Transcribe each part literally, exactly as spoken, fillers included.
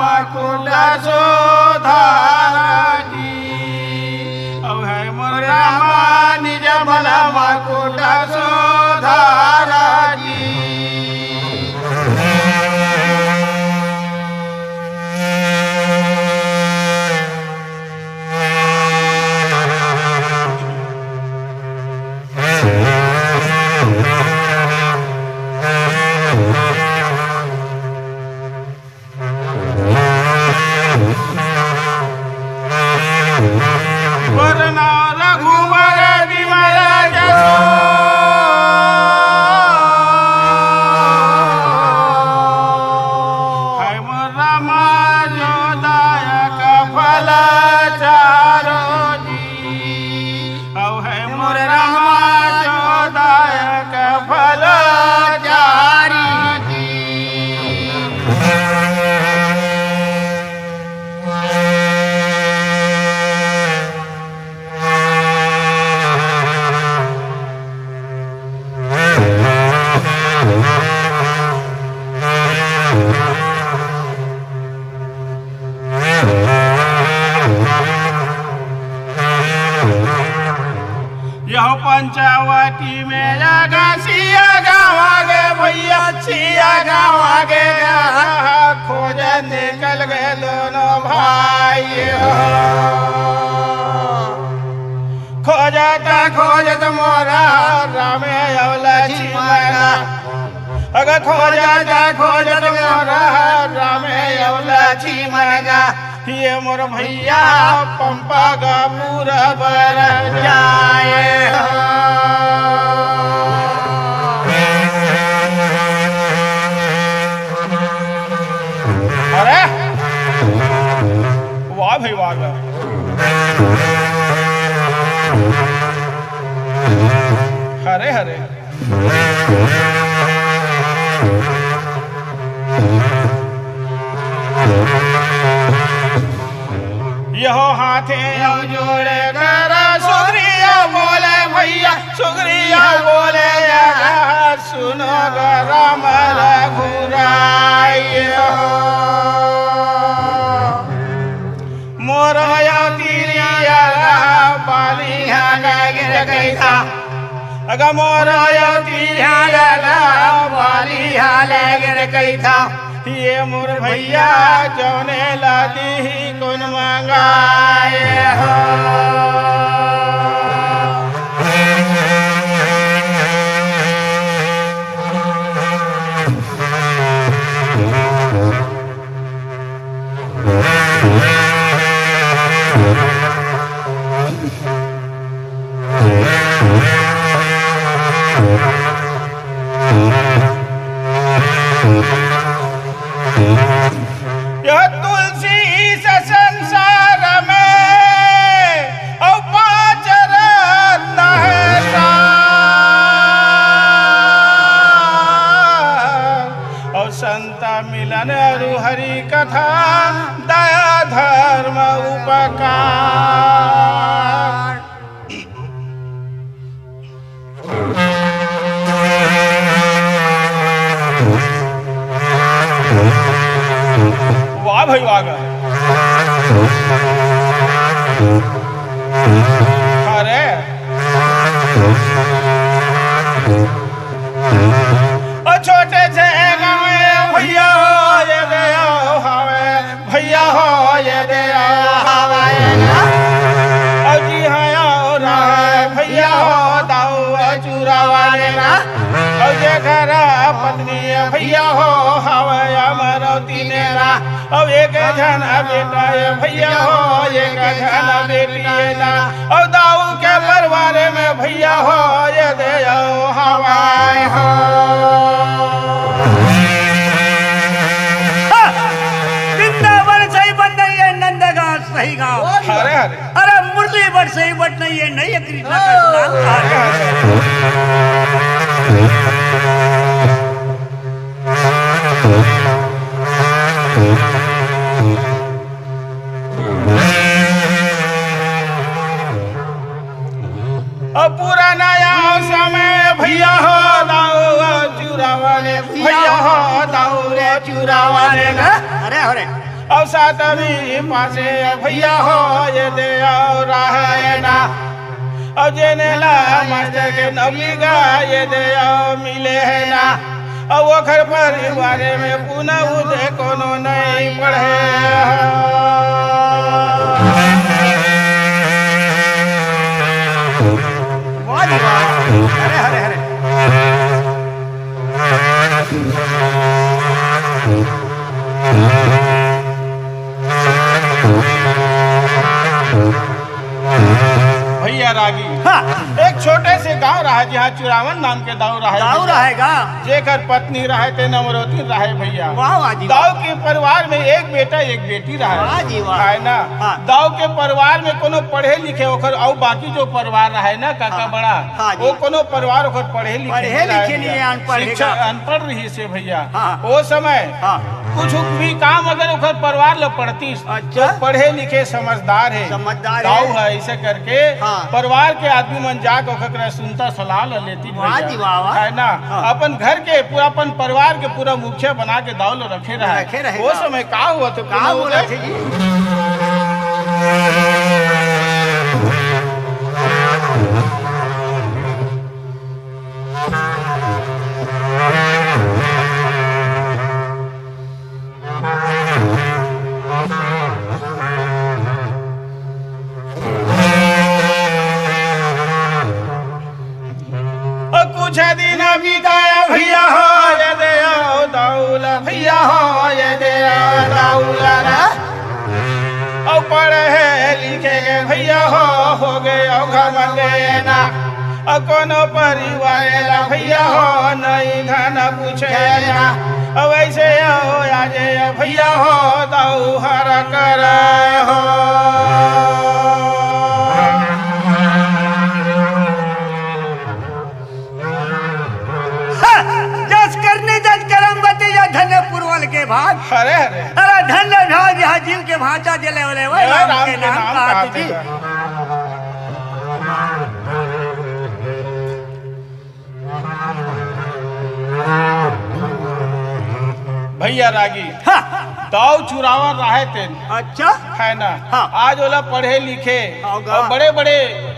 मुकुट सुधार जी। अउ हे मोर रामा निज बल मुकुट सुधार जी। वरना रघुवर विमल जसो। हे मोर रामा जो दायक फल चारो जी। अउ हे मोर रामा जो दायक फल चारी जी। यह पंचवटी में लगा सिया गाँव गे भैया, सिया गाँव गे। खोजत निकल गे दोनों भाई हो। खोजत खोजत मोर राम अउ लक्ष्मण। अग खोजत खोजत मोर राम अउ लक्ष्मण गा, ये मोर भैया पंपा गा पूरा बर जाए हो। अरे वाह भाई वाह। हरे हरे। यहो हाथे अउ जोड़े कर सुग्रीव बोले भैया, सुग्रीव बोले, सुनो ग राम रघुराई। मोर अवतीरिया बालिहा लगिर कहिथा। अग मोर अवतीरिया बालिहा लगिर कहिथा। ये मोर भैया जौने ला दीही कोन मंगाए हो। यह तुलसी इस संसार में अउ पाँच रत्न हे सार। अउ संत मिलन अरु हरि कथा, दया धर्म उपकार। वाह भाई वाह। अरे ओ छोटे से गाँव भैया हो ये दे हवे, भैया हो ये दे हवे ना। अउ जी हाँ अउ रहे भैया हो दाऊ चूरा वाले ना। अउ जे घर पत्नी भैया हो हवे अमरौती ने ना। अउ एक झन बेटा ये भैया हो, एक झन बेटी ये ना। अउ दाऊ के परिवार में भैया हो, ये दे अउ हवाए हो। हाँ, वृंदावन सही बट नहीं है, नंदगांव सही गाँव। अरे, अरे। अरे, मुरली बट सही बट नहीं है, नहीं है कृष्ण का नाम। अरे, अरे। अब पुराना या समय भैया हो दाऊ चुरावाले, भैया हो दाऊ रे चुरावाले ना। अरे, अरे। अउ सातवीं पासे भैया हो ये दे अउ रहे ना। अउ जेने ला मास्टर के नौकरी गा ये दे अउ मिले है ना। अउ ओखर परिवार में पुनः उदे कोनो नहीं पढ़े। वाह जी वाह। हरे, हरे, हरे। भैया रागी। हाँ। एक छोटे से गांव रहा, जहाँ चुरावन नाम के दाऊ रहा। दाऊ रहेगा। जेकर पत्नी रहे ते नवरोती रहे भैया। वाह, वाह जी, वाह। दाऊ के परिवार में एक बेटा, एक बेटी रहे। वाह जी, वाह। है ना? हाँ। दाऊ के परिवार में कोनो पढ़े लिखे ओखर, अउ बाकी जो परिवार रहे ना, काका हाँ। बड़ा, हाँ जी। वो कोनो परिवार ओखर पढ़े लिखे पढ़े नहीं रहे लिखे नहीं भैया। है, अनपढ़ है शिक्षा का। अनपढ़ रही से भैया। हाँ। वो समय हाँ। कुछ भी काम अगर ओखर परिवार ल पड़तीस, अच्छा। तो पढ़े लिखे समझदार है। समझदार दाऊ है। है, ऐसे करके हाँ। परिवार के आदमी मन जाके ओखर करा सुनता सलाह ल लेती वाह भैया। जी वाह, वाह। है ना? हाँ। अपन घर के पूरा, अपन परिवार के पूरा मुखिया बना के दाऊ ल रखे रहे। रखे रहे वो दाऊ। समय का हुआ तो का बोला थे जी? कुछ दिन बिताया भैया हो ये दे अउ दाऊ ल भैया हो ये दे अउ दाऊ ल ना। अउ पढ़े लिखे के भैया हो, हो गए अउ घमंड ना। अउ कोनो परिवार ला भैया हो, नहीं धन पूछे ना। अउ ऐसे हो आज भैया हो, दाऊ हर कर हो। हाँ, जस करनी जस करम बती या धन्य पुरवल के भाग। अरे, अरे। अरे धन्य भाग यहाँ जीव के भांचा जले वाले, वही जय राम राम के के नाम नाम कहा कहा तुझी। तेरा। भैया रागी, हाँ। दाऊ चुरावन रहे तेन। अच्छा। है ना? हाँ। आज ओला पढ़े लिखे हाँ, गा। अउ बड़े-बड़े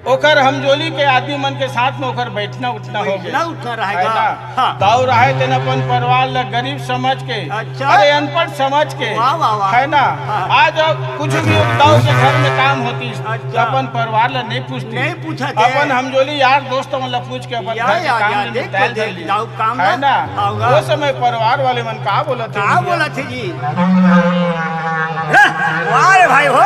ओकर हमजोली के आदमी मन के साथ में ओकर बैठना उठना हो गया। बैठना उठना रहेगा। है ना? हाँ। दाऊ रहे तेन अपन परिवार ला गरीब समझ के, अच्छा। अरे अनपढ़ समझ के, वाह, वाह, वाह। है ना? हाँ। आज कुछ भी दाऊ के घर में काम होती, अच्छा। तो अपन परिवार ला नहीं पूछती। नहीं पूछा थे। अपन हमजोली यार दोस्त मन ला पूछ के अपन या, घर के या, काम या, में देख निपटाए तो ले देख, ली। दाऊ काम है ना? ना? हाँ, वो हाँ। समय परिवार वाले मन का बोलत थे का भैया? बोलत थे जी? हाँ, वाह रे भाई हो।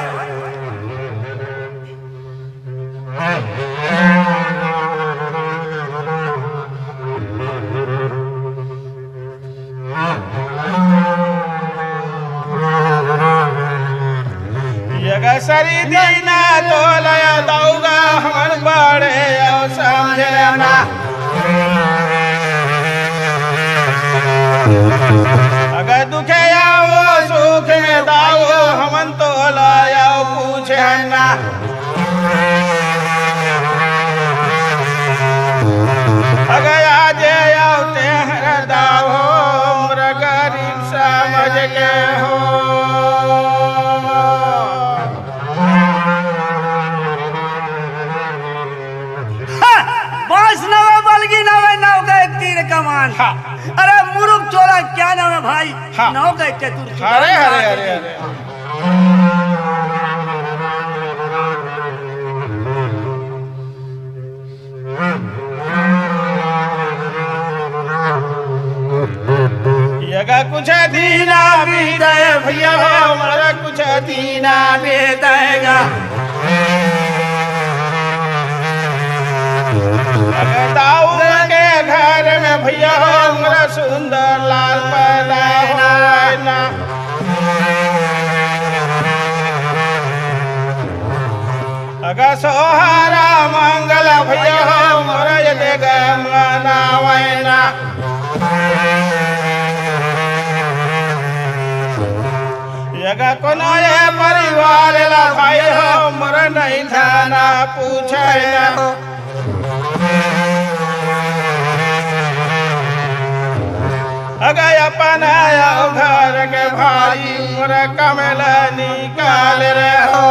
यगा सरी दीना तोला दाऊगा हमन बड़े अउ समझे ना। अगर दुखे आओ सुख में दाऊ हमन तोला अउ पूछे ना। अगर आज आओ तेहर दाओ, मोर गरीब समझ के हो। हाँ, बांस नवे बलगी नवे नव गए तीर कमान। हाँ। अरे मुरुख चोला क्या नाम है भाई? हाँ। नव गए चतुर अरे, अरे, अरे, अरे। यगा कुछ दीना बीते भैया, हमारा कुछ दीना बीतेगा। अगर दाऊ के घर में भैया, हमारा सुंदर लाल पैदा होए ना। अगर सोहरा मंगल भैया हो मोर ये देख मनावैना। ये गा कोनो ये परिवार ला भाई हो मोर नहीं थाना पूछे ना। अगर अपन आयो घर के भारी मोर कमला निकाल रे हो।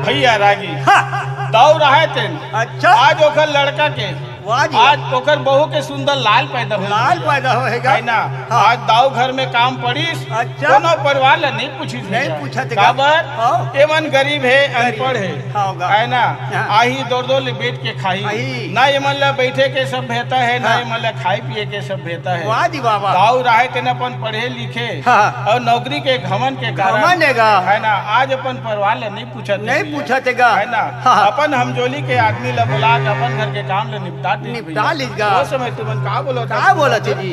भैया रागी, हाँ। दाऊ रहे तेन। अच्छा। आज ओकर लड़का के, वाह जी। आज ओकर बहू के सुंदर लाल पैदा हो लाल गया। पैदा होएगा। है ना? हाँ। आज दाऊ घर में काम पड़िस। अच्छा। कोनो परिवार ला नहीं पूछिस नहीं भैया। पूछत का? काबर? हाँ। एमन गरीब है, गरीब। अनपढ़ है। हाँ, होगा। है ना? हाँ। आही दौड़ दौड़ ले बैठ के खाही। खाही। ना एमन ला बैठे के सभ्यता है, ना हाँ। एमन ला खाए पिए के सभ्यता है। वाह जी वाह, वाह। दाऊ रहे तेन अपन पढ़े लिखे हाँ। और नौकरी के घमंड के कारण घमंड है गा। है ना, आज अपन परिवार ला नहीं पूछत नहीं है। पूछत है गा। है ना? हाँ। अपन हमजोली के आदमी ला बुला के अपन घर के काम ला निपटा दे निपटा भैया। लीस गा। वो समय तुमन का बोलो का बोलत है जी?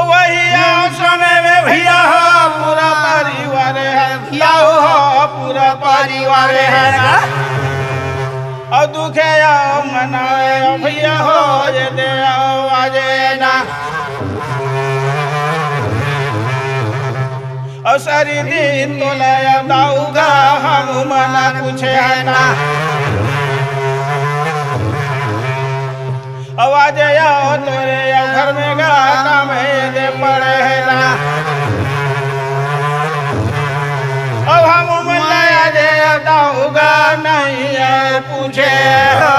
वही समय में भैया हो पूरा परिवार है, भैया हो पूरा परिवार है ना। और दुखे आओ मनाए भैया हो ये दे आओ आजे ना। और सारी दिन तोला दाऊगा हम मना कुछ है ना। आवाज आओ तोरे घर में गा काम दे पड़े है ना। अब हम मना दे दाऊगा नहीं है पूछे हो।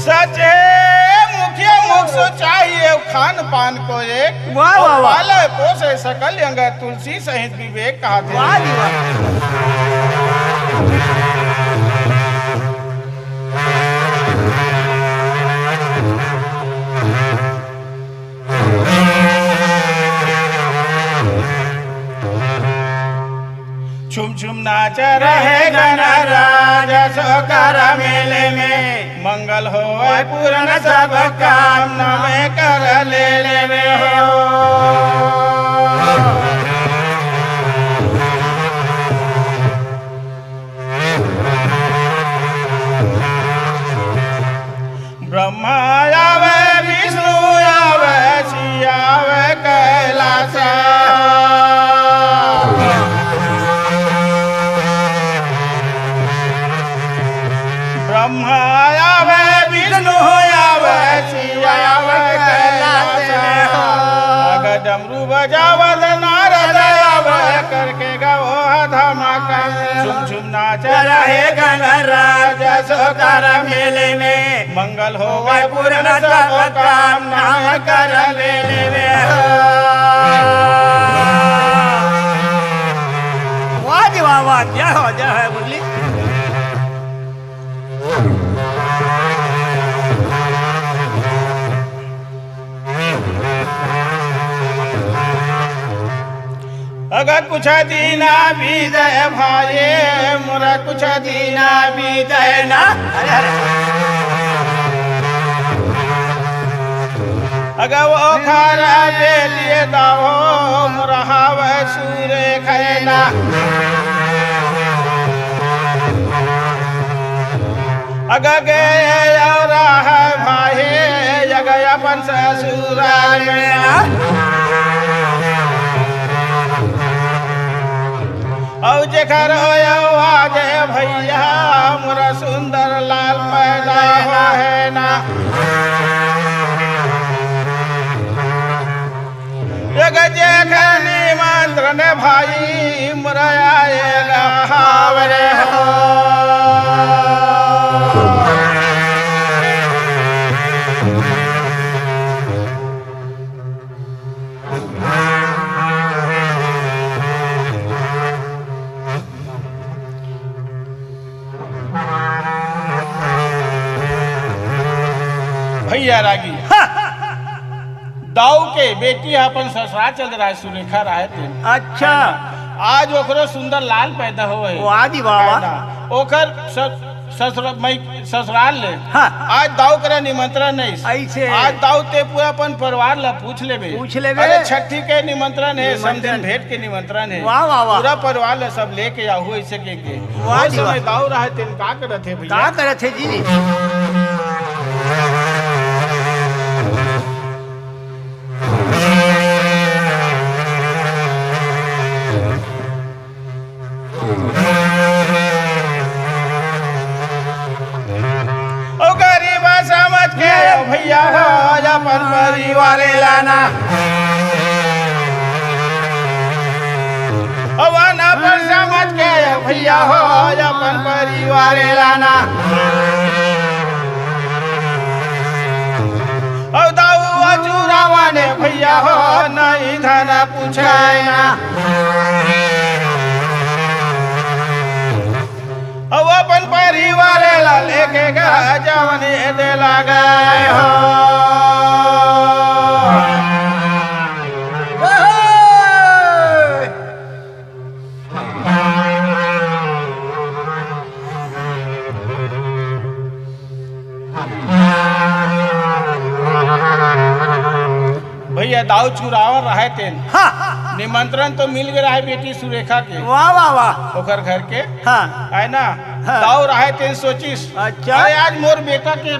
सच है मुखिया मुख सोचाई है खान पान को एक। वाह, वाह, वाह। पाले पोसे सकल अंग तुलसी सहित विवेक कहा थे। वाह जी वाह। छुम छुम नाच रहे गणराज सोकर मेले में, मंगल होए पूर्ण सब काम नामे कर ले लेवे हो। ब्रह्मा आवे, विष्णु आवे, शिव आवे, कैलाश। ब्रह्मा आवे, विष्णु आवे, शिव आवे, कैलाश। अगर डमरू बजावत नारद आवे, करके गावो धमाका। झुम झुम नाच रहे गणराज सोकर मेले में, मंगल होवे पूर्ण सब काम नाम कर मेले में। वाह जी वाह, वाह, जय हो, जय हो, मुरली। अगर कुछ दीना बीते भाई, मोरा कुछ दीना बीते ना। अरे, अरे। अगर वो खारा दे लिए दाओ, मोरा हावे सूरे खाए ना। अगर गए और है भाई, अगर अपन ससुराल में ना। और जेकर आवाज भैया, मोरा सुंदर लाल पैदा हो है ना। एक जेकर निमंत्रण भाई, मोरा आएगा हावरे हो। भैया रागी। हाँ। दाऊ के बेटी ह अपन ससुराल चल रहा है, सुरेखा राय तेन। अच्छा। आज ओकरो सुंदर लाल पैदा होय हे। वाह जी वाह, वाह। है ना? ओकर स-, ससुर-, मई-, ससुराल ले। हाँ। आज दाऊ करा निमंत्रण है। ऐसे। आज दाऊ ते पूरा अपन परिवार ला पूछ लेबे। पूछ लेबे। अरे छठी के निमंत्रण है, निमंत्रण। समधिन भेंट के निमंत्रण है। वाह, वाह, वाह। पूरा परिवार ला सब लेके आहू ऐसे के के। वाह ओ जी वाह। समय दाऊ रहा तेन का करत हे भैया? का करत हे जी? ओ गरीब समझ के भैया हो अपन परिवार लाना। ओ अनपढ़ समझ के भैया हो अपन परिवार लाना। ओ दाऊ अजूरावा ने भैया हो नहीं धन पूछे ना। ओ अपन परिवार ला लेके गा जवन ये दे लगे हो। भैया, दाऊ चुरावन रहे तेन। हाँ। निमंत्रण तो मिल गए रहे बेटी सुरेखा के। वाह, वाह, वाह। ओकर घर के। हाँ। है ना? हाँ। दाऊ रहे तेन सोचिस, अच्छा। अरे, आज मोर बेटा के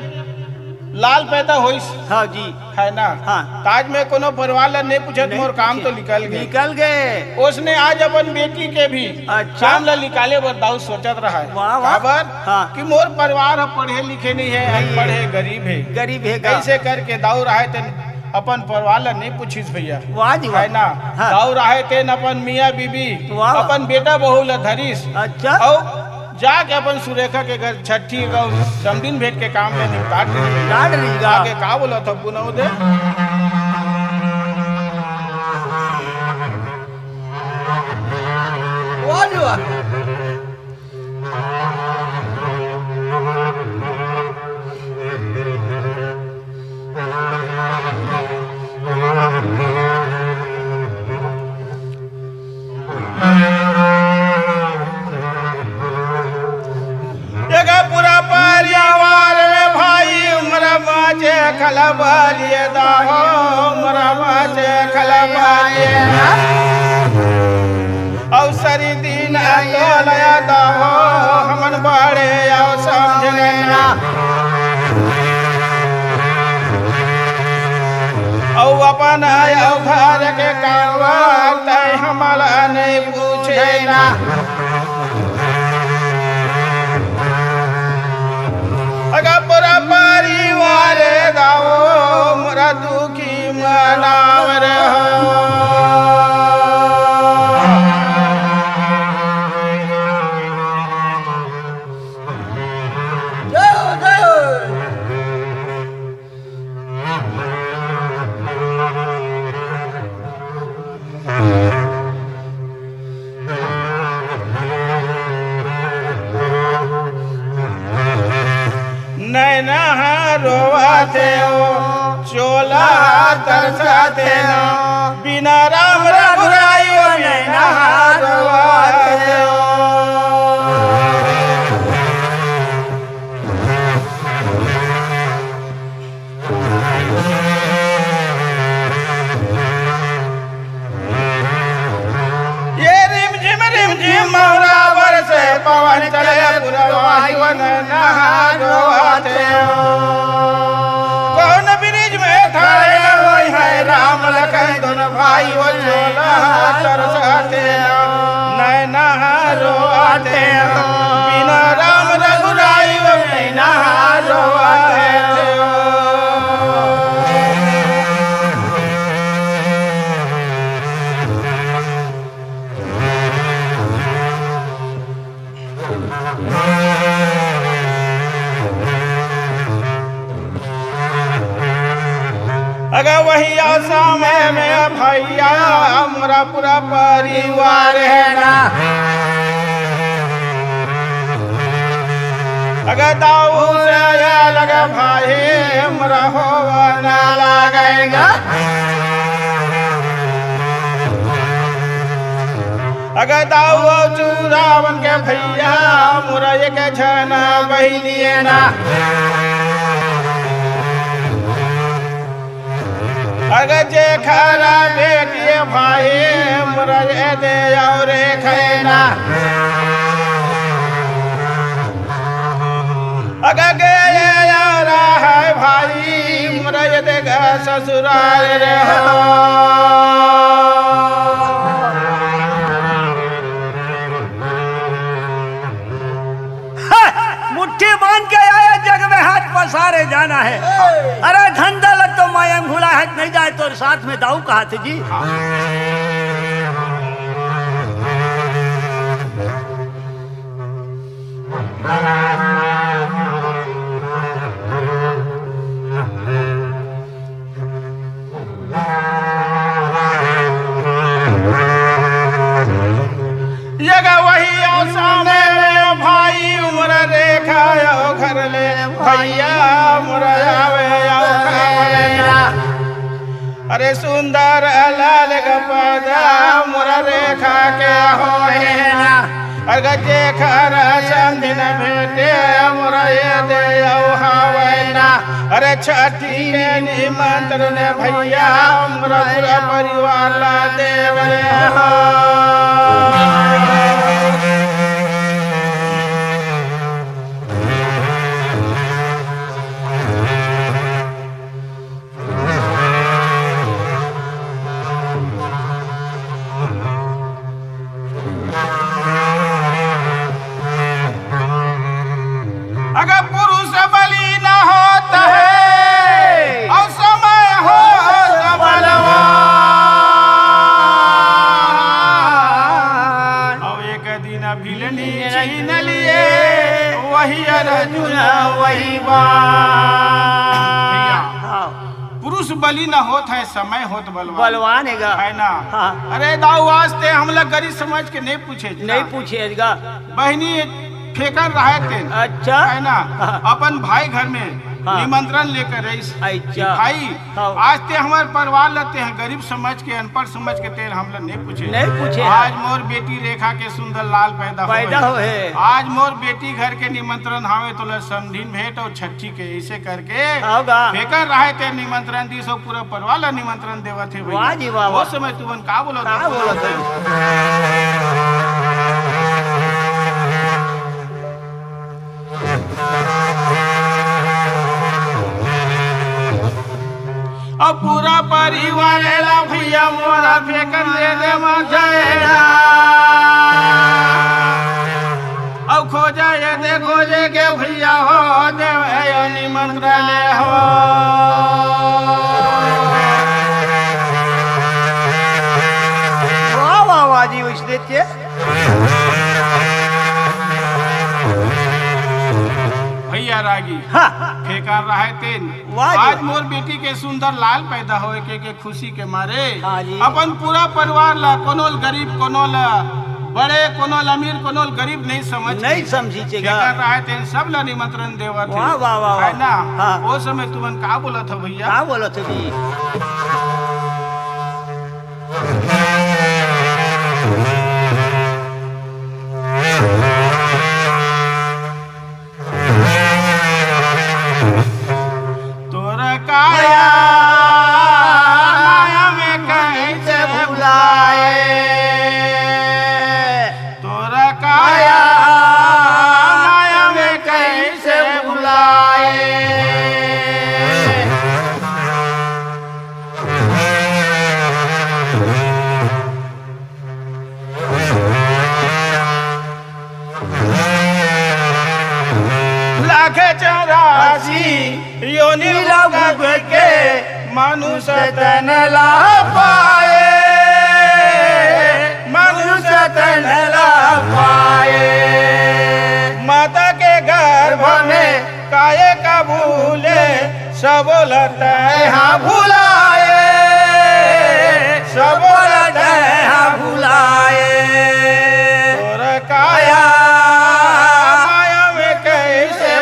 लाल पैदा होइस। हाँ जी। है ना? हाँ। त आज मैं कोनो परिवार ला नहीं पूछत, नहीं मोर काम पूछे। तो निकल गए। निकल गए। उसने आज अपन बेटी के भी अच्छा। काम ला निकाले बर दाऊ सोचत रहा है। वाह, वाह। काबर? हाँ। कि मोर परिवार ह पढ़े लिखे नहीं है, नहीं है। अनपढ़ है, गरीब है। गरीब है का? ऐसे करके दाऊ रहे तेन अपन परिवार ला नहीं पूछिस भैया। वाह जी वाह। है ना? हाँ। दाऊ रहे तेन अपन मियाँ बीबी, वाह। अपन बेटा बहू ला धरिस। अच्छा। अउ जाके अपन सुरेखा के घर छठी का समधिन भेंट के काम में निपटाट रही। निपटाट रही गा। आगे का बोला था पुनः दे? वाह जी वाह। एगा पूरा परिवार में भाई, उमर बाँचे खलबलिए दाहो, उमर बाँचे खलबलिए। अउ सरी दिन तोलया दाहो, हमन बड़े अउ समझने ना। अउ अपन अउ घर के काम तै हमला नहीं पूछे ना। अगा पूरा परिवार दाओ मोरा दुखी मनावर हो। जय हो, जय हो। नैना हा रोवाथे ओ, चोला हा तरसाथे ना, बिना राम रघुराई ओ नैना हा रोवाथे ओ। ये रिमझिम रिमझिम महुरा बरसे पवन चले पुरवाई वन नहारो आते हो। कौन ब्रिज में ठाए होई है राम लखन दोनों भाई वो चोला तरसाते हो। नैना रोआथे हो, बिना राम रघुराई वो नैना रोआथे हो। अगर वही समय में भैया हमरा पूरा परिवार है ना। दाऊ से अलग भाई मोर होव न लागय गा। अगर दाऊ अउ चूरावन के भैया मोर एक झन बहिनी ए ना। अगर जेखर बेटी भाई मोर ए दे अउ रेखा ए ना। अगर गे अउ रहा भाई मोर ए दे गा ससुराल रे हो। मुट्ठी बांध के आया, जग में हाथ पसारे जाना है। अरे धन दौलत तो माया में भुला है, नहीं जाए तो साथ में दाऊ कहा थे जी। ये गा वही अउ सामने रे भाई मोर रेखा अउ घर ले भैया मोर आवे अउ खावे ना। अरे सुंदर लाल गा पैदा मोर रेखा के होय ना। अरे जेखर समधी न भेटे मोर ए दे अउ हवय ना। अरे छठी के निमंत्रण भैया मोर पूरा परिवार ला देवय हो। अगर पुरुष बलि न होत हे, अउ समय होत बलवान, अउ एक दिन भिलनी छीन लिए, वही अर्जुन वही बाण। हाँ। पुरुष बलि न होत हे, समय होत बलवान। बलवान हे गा। हे ना? हाँ। अरे दाऊ, आज तें हमला गरीब समझ के नहीं पूछे। नहीं पूछे गा। बहिनी फेंकन रहे तेन। अच्छा। हे ना? हाँ। अपन भाई घर में हाँ। निमंत्रण लेकर रहिस। अच्छा। भाई, हाँ। आज तें हमर परिवार ला तें गरीब समझ के, अनपढ़ समझ के तें हमला नहीं पूछे। नहीं पूछे। आज मोर बेटी रेखा के सुंदर लाल पैदा होय। पैदा होय। आज मोर बेटी घर के निमंत्रण हावे, तोला समधिन भेंट अउ छट्ठी के, ऐसे करके होगा। फेंकन रहे तेन निमंत्रण दिस अउ पूरा परिवार ला निमंत्रण देवत हे भैया। वाह जी वाह, ओ वाह। समय तुमन का बोलत का हो? बोलत हो? अब पूरा परिवार ला भैया मोर फेंकन दे दे मजैना। अब खोजे ये दे खोजे के भैया हो देवे यो निमंत्रण हो। वाह, वाह, वाह जी, वैष्णव के। भैया रागी, हाँ। फेंकन रहे तेन। वाह जी आज वाह। मोर बेटी के सुंदर लाल पैदा होय के, के खुशी के मारे हाँ जी। अपन पूरा परिवार ला, कोनो ल गरीब, कोनो ल बड़े, कोनो ल अमीर, कोनो ल गरीब नहीं समझ नहीं के समझी चेगा। फेंकन रहे तेन सब ला निमंत्रण देवत हे। वाह, वाह, वाह, हे वाह। ना? हाँ। ओ समय तुमन का बोलत हो भैया? का बोलत हो जी? तोर काया माया में कैसे भुलाए, तोर काया माया में कैसे भुलाए। लाख चौरासी योनि ला भोग के मनुष्य तन ला पाए, मनुष्य तन ला पाए। माता के गर्भ में काये का भूले, सबो ल तैं हा भुलाए, सबो ल तैं हा भुलाए। तोर काया माया में कैसे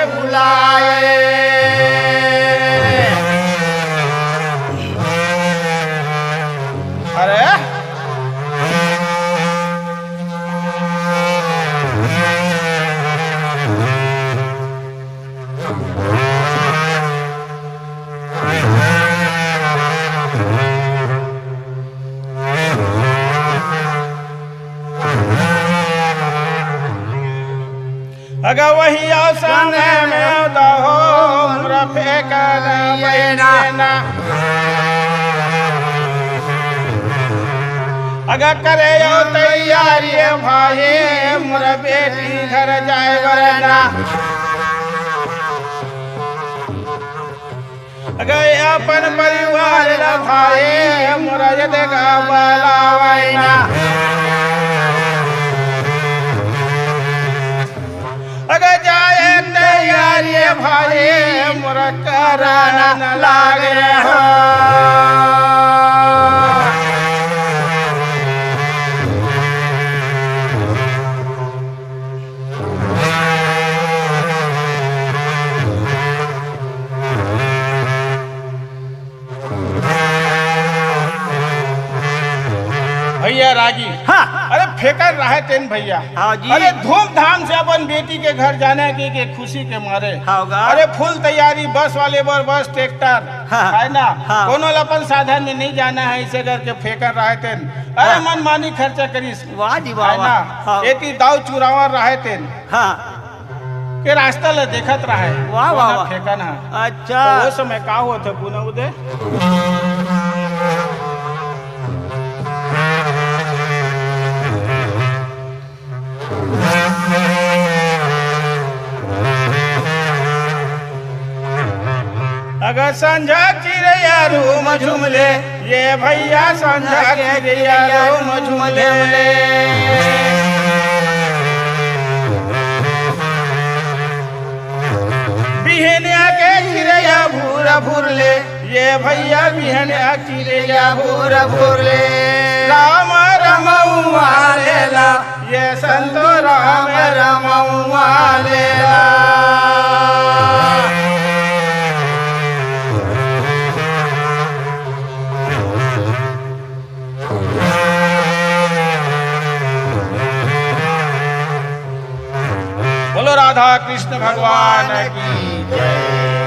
अगर वही अउ समय में दहो, मोर फेकन बहिनी ना। अगर करे अउ तैयारी भाई, मोर बेटी घर जाए बर ना। अगर अपन परिवार ला भाई, मोर जतका बलावै ना। अगर जाए तैयारी भाई, मोर करन लागे हो। भैया रागी। हाँ। अरे फेकन राहय तेन भैया। हाँ जी। अरे धूमधाम से अपन बेटी के घर जाना हे के, के खुशी के मारे। हाँ गा। अरे फुल तैयारी, बस वाले बर बस, ट्रैक्टर, हाँ। है ना? हाँ। कोनो ला अपन साधन में नहीं जाना है, ऐसे करके फेकन राहय तेन। अरे हाँ। मनमानी खर्चा करिस। वाह जी वाह, है वाह। ना? हाँ। एती दाऊ चुरावन राहय तेन। हाँ। के रास्ता ल देखत राहय। वाह, वाह, कोनो वाह। फेकन ह। अच्छा। तो वो समय का होत हे पूना उदय? अगर संझा चिरैया रूम झुमले, ये भैया संझा चिरैया रूम झुमले। बिहनिया के चिरैया भूर भूर ले, ये भैया बिहनिया के चिरैया भूर भूर ले। राम रमउआ लेला, ये संतो राम रमउआ लेला। बोलो राधा कृष्ण भगवान की जय।